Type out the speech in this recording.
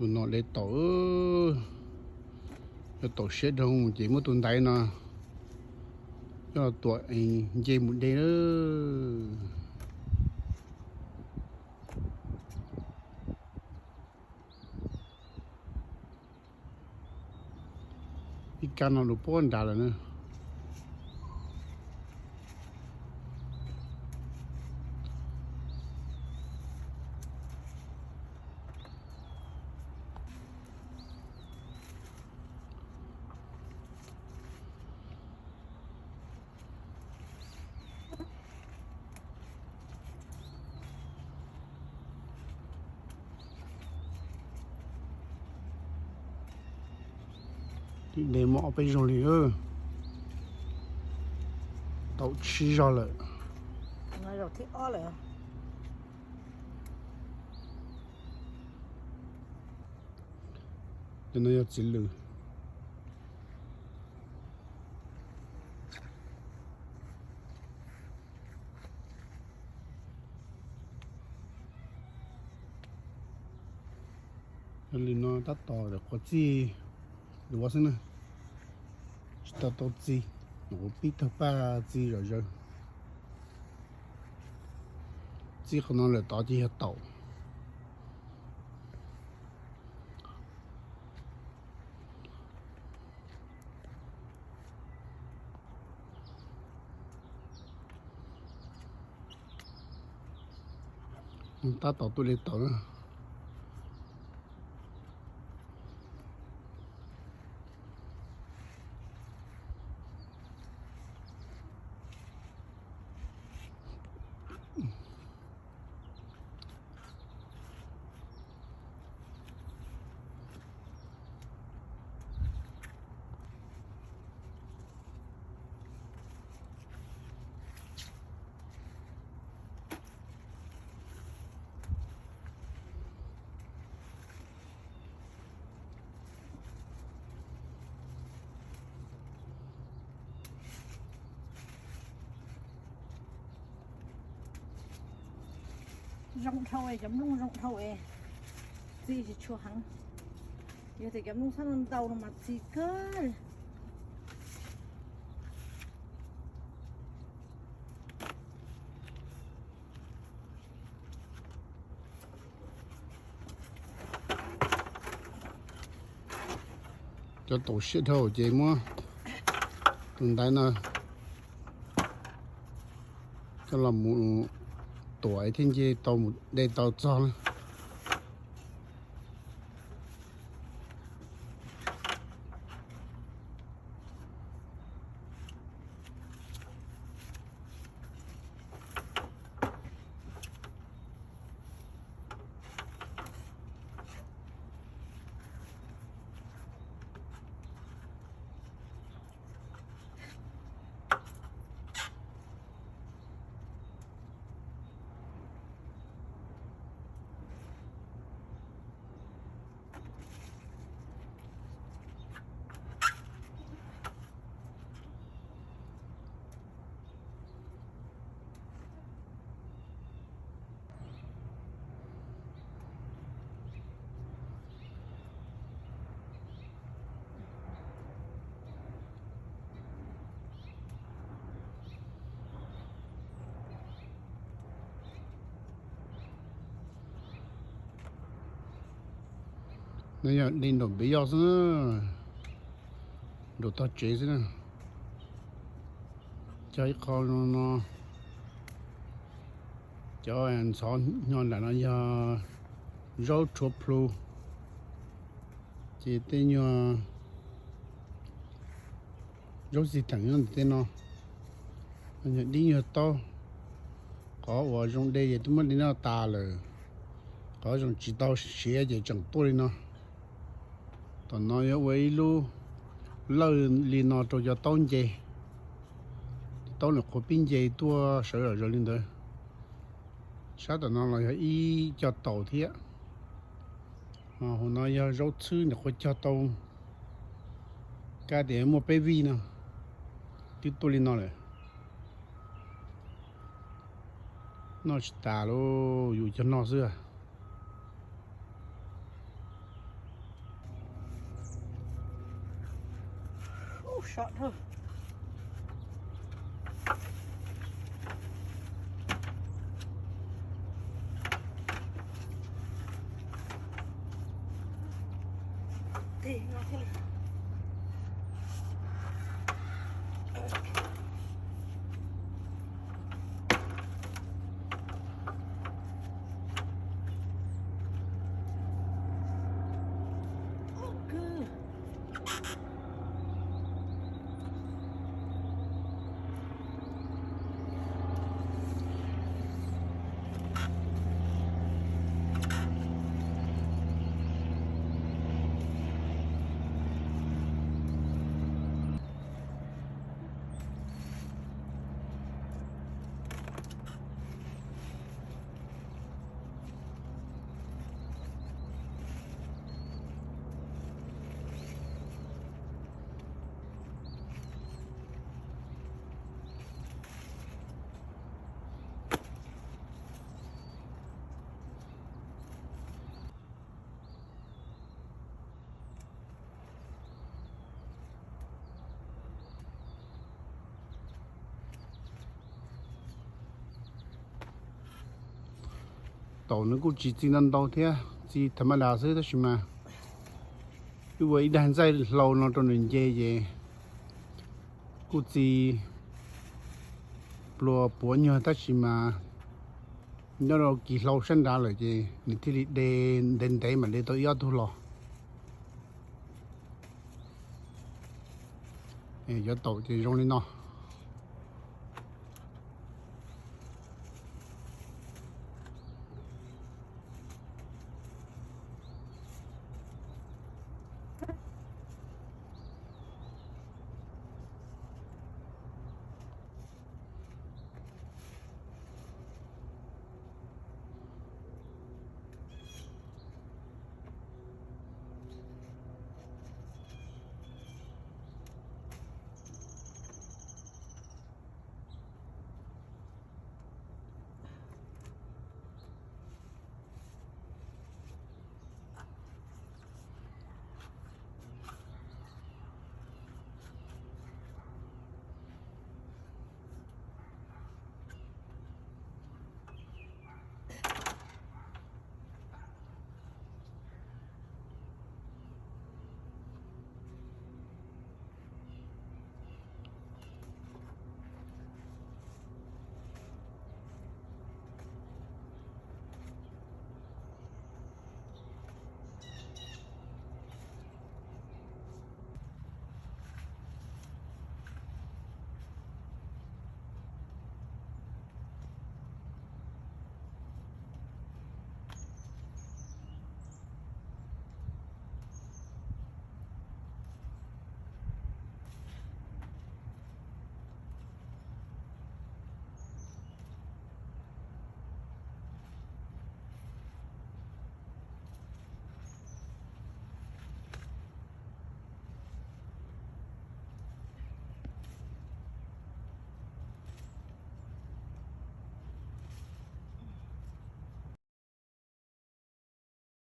Tus no de taum, cov taum siab dhau ces muab tus ntaiv no coj los tuam es nce mus de lawm. Ib kab no lus puag nrad lawm na. Tim de muaj ob peb zaug li, tau tsib zaug lawm. Cov no yog txiv lws. Yog li no tab tom qhuav txij duav xwb na, tsis tau tau txi, nws kuv pib tawg paj txi zom zaws. Txij qhov no lawm tod ces yog taum. Tab tom tuaj li taum na. Zoo dhau, cov nplooj zoo dhau, txi tsis tshua heev. Yog tias cov nplooj txhob ntau no mas txi kawg. Cov taum siab dhau ces muab tus ntaiv no coj los mus tuam thiab nce tau mus de tau txog na. No yog de nraum npis yoj xwb, nraum tog tsev xwb na. Cog ib qho no, cov ntxhov nyo nram no yog zaub rhuav plhu, ces tej nyuag zaub xis theem nyob ntawm tej no, nyuag dib nyuag taub. Qhov uas zoo de ces twb muab de noj tas lawm, qhov zoo tsis tau siav ces tseem tuaj li no. Tom no yuav ua ib lub lawj li no rau cov taub nce, taub nws qhuav pib nce tuaj sawv zom zaws li ntawd. Sab tom no los yog ib co taus thiab. Hauv no yog zaub txhwb nws qhuav cog tau, kab tias muaj peb vij no, twb tuaj li no lawm. Noj tsis tas lauj, yus cog noj xwb. Taum nws kuj tsis txi ntau ntau thiab, txi tham ma das xwb tab sis mas wb ua ib daig ntxaij hlau no rau nws nce ces kuj txi plua puav nyuag tab sis mas nyob rau kis hlau sab nrad lawm ces nws thiaj li de ntev ntev mam de tau ib ob tug los. Cov taum ces zoo li no.